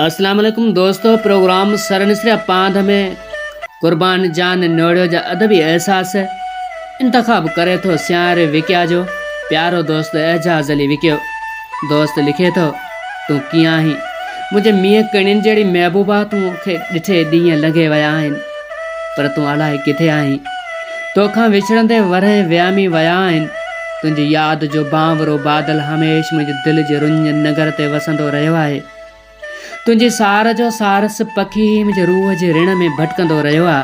اسلام عليڪم دوستو پروگرام سرنسريا پانڌ ۾ قربان جان نوڙيو جا ادبي احساس انتخاب ڪري ٿو سيار وڪيا جو پيارو دوست اعجاز علي وڪيو دوست لکي ٿو تون ڪيئن آهين منهنجي مينهن ڪڻين جهڙي محبوبا تون کي ڏٺي ڏينهن لنگهي ويا آهن پر تون الائي ڪٿي آهين توکان وڇڙندي ورهين ويامي ويا آهن تنهنجي ياد جو بانورو بادل هميشھ منهنجي دل جي رڃ نگر تي وسندو رهيو آهي تنهنجي سار جو سارس پکي منهنجي روح جي رڻ ۾ ڀٽڪندو رهيو آ.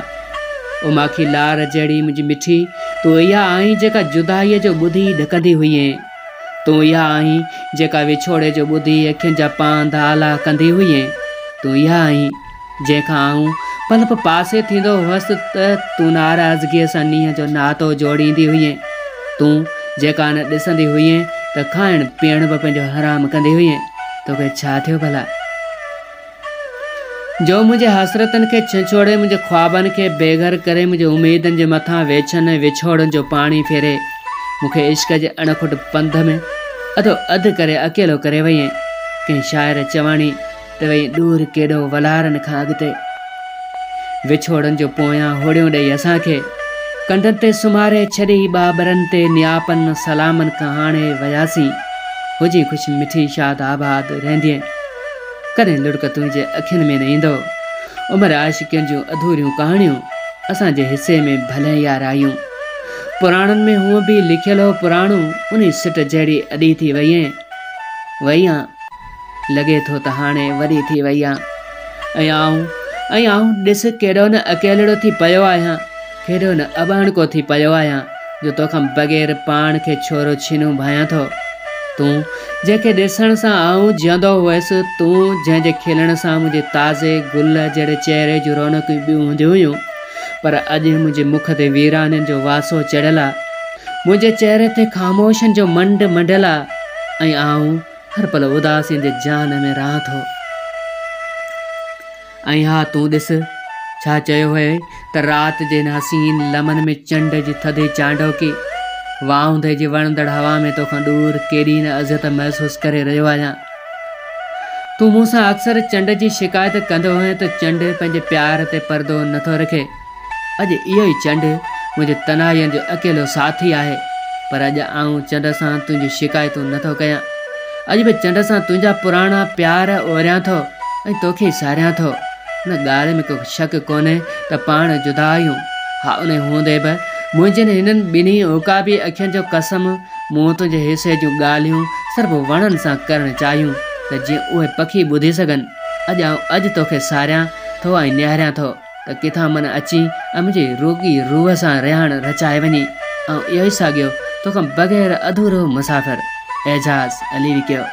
او ماکي لار جهڙي منهنجي مٺي، تون اها آهين جيڪا جدائيء جو ٻڌي ڏڪندي هئين. تون اها آهين جيڪا وڇوڙي جو ٻڌي اکين جا پانڌ آلا ڪندي هئين. تون اها آهين جنهن کان آئون پل به پاسي ٿيندو هئس ته تون ناراضگيء سان نينهن جو ناتو جوڙيندي هئين. تون جيڪا نه ڏسندي هئين ته کائڻ پيئڻ به پنهنجو حرام ڪندي هئين. توکي ڇا ٿيو ڀلا؟ جو منهنجي حسرتن کي ڇنڇوڙي منهنجي خوابن کي بي گهر ڪري منهنجي اميدن جي مٿان ويڇن ۽ وڇوڙن جو پاڻي ڦيري مون کي عشق جي اڻکٽ پنڌ ۾ اڌو اڌ ڪري اڪيلو ڪري وئين. ڪنهن شاعر چواڻي ته وئين ڏور ڪيڏو ولهارن کان اڳتي. وڇوڙن جو پويان هوڙيون ڏئي اسان کي ڪنڊن تي سمهاري ڇڏي ٻاٻرن تي نياپن سلامن کان هاڻي وياسين هجين خوش مٺي شاد آباد رهندين ڪڏهن لڙڪ تنهنجي اکين ۾ نه ايندو عمر عاشقين جون اڌوريون ڪهاڻيون اسان جي حصي ۾ ڀلين يار آيون پراڻن ۾ هونء به لکيل هو پراڻو انهي سٽ جهڙي اڏي ٿي وئين وئي آن. لڳي ٿو ته هاڻي وڏي ٿي وئي آن ۽ آئون ۽ آئون ڏس ڪيڏو نه اڪيلڙو ٿي پيو آهيان، ڪيڏو نه اٻاڻڪو ٿي پيو آهيان جو توکان بغير پاڻ کي ڇورو ڇينو ڀانيان ٿو. تون جنهن کي ڏسڻ سان آئون جيئندو هئس، تون جنهن جي کلڻ سان منهنجي تازي گل جهڙي چهري جون رونقون ٻيون هونديون هيون، پر اڄ منهنجي مک تي ويرانين جو واسو چڙهيل آ، منهنجي چهري تي خاموشين جو منڊ منڊيل آ ۽ آئون هر پل اداسين جي جهان ۾ رهان ٿو. ۽ ها تون ڏس، ڇا چيو هئي ته رات جي هن حسين لمحن ۾ چنڊ جي ٿڌي چانڊوڪي، واهوندي جي وڻندڙ هوا ۾ توکان ڏور ڪيڏي نه اذيت محسوس ڪري رهيو آهيان. تون مون سان اڪثر چنڊ جي شڪايت ڪندو هئين ته چنڊ پنهنجي پيار تي پردو نٿو رکي. اڄ اهو ئي چنڊ منهنجي تنهائين جو اڪيلو ساٿي آهي، پر اڄ آئون چنڊ سان تنهنجون شڪايتون نه ٿو ڪيان. اڄ به چنڊ سان تنهنجا پراڻا پيار اوريان ٿو ۽ توکي ئي ساريان ٿو. ان ڳالهه ۾ ڪو شڪ ڪونهي ته پاڻ جدا آهيون. ها انهي هوندي به منهنجين هنن ٻنهي عقابي اکين جو قسم مون تنهنجي حصي جون ڳالهيون صرف وڻن سان ڪرڻ چاهيون ته جيئن اهي پکي ٻڌي سگهن. اڄ آئون اڄ توکي ساريان ٿو ۽ نهاريان ٿو. ته ڪٿان من اچي ۽ منهنجي روڳي روح سان رهاڻ رچائي وڃي. آئون اهو ئي ساڳيو توکان بغير اڌورو مسافر اعجاز علي وڪيو.